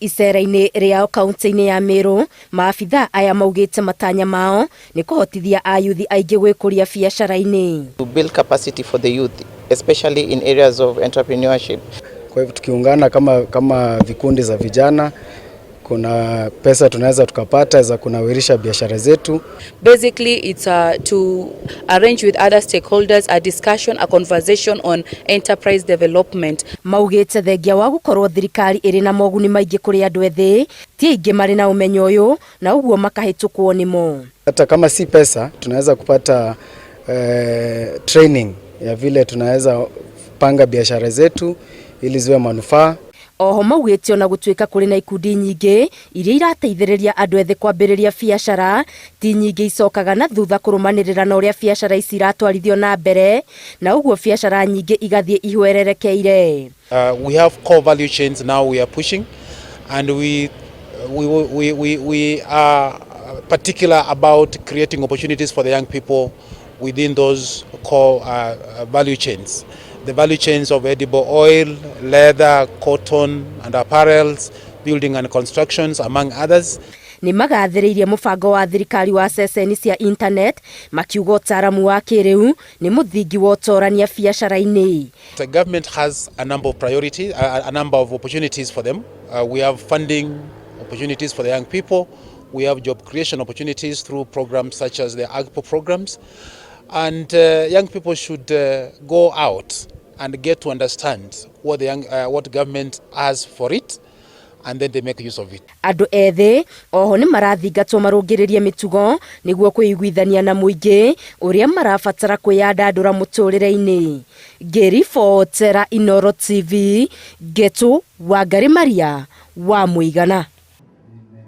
Icera-inĩ rĩao kaunti-inĩ ya Meru, maabithaa aya maugĩte matanya mao nĩ kũhotithia ayuthi aingĩ gwĩkũria biacara-inĩ. To build capacity for the youth, especially in areas of entrepreneurship. Kwa hivyo tukiungana kama vikundi za vijana, kuna pesa tunaweza tukapata za kunawirisha biashara zetu. Basically, it's to arrange with other stakeholders a discussion, a conversation on enterprise development. Maugĩte thengia wa gũkorwo thirikari ĩrĩ na moguni maingĩ kũrĩ andũ ethĩ, ti aingĩ marĩ na ũmenyo ũyũ na ũguo makahĩtũkwo nĩmo. Hata kama si pesa, tunaweza kupata training ya vile tunaweza panga biashara zetu ili ziwe manufaa. Oho maugĩte ona gũtuĩka kũrĩ na ikundi nyingĩ iria irateithĩrĩria andũ ethĩ kwambĩrĩria biacara, ti nyingĩ icokaga na thutha kũrũmanĩrĩra na ũrĩa biacara ici iratwarithio na mbere, na ũguo biacara nyingĩ igathiĩ ihwererekeire. We have core value chains now we are pushing, and we are particular about creating opportunities for the young people within those core value chains. The value chains of edible oil, leather, cotton and apparels, building and constructions, among others. Nĩ magathĩrĩirie mũbango wa thirikari wa ceceni cia internet, makiuga ũtaaramu wa kĩrĩu nĩ mũthingi wa ũtorania biacara-inĩ. The government has a number of priorities, a number of opportunities for them. We have funding opportunities for the young people. We have job creation opportunities through programs such as the AGPO programs. And young people should go out and get to understand what government has for it, and then they make use of it. Andũ ethĩ oho nĩ marathingatwo marũngĩrĩrie mĩtugo nĩguo kwĩiguithania na mũingĩ ũrĩa marabatara kwĩyandandũra mũtũrĩre-inĩ. Ngĩribotera Inooro TV, Ngetu Wangari Maria wa Mũigana.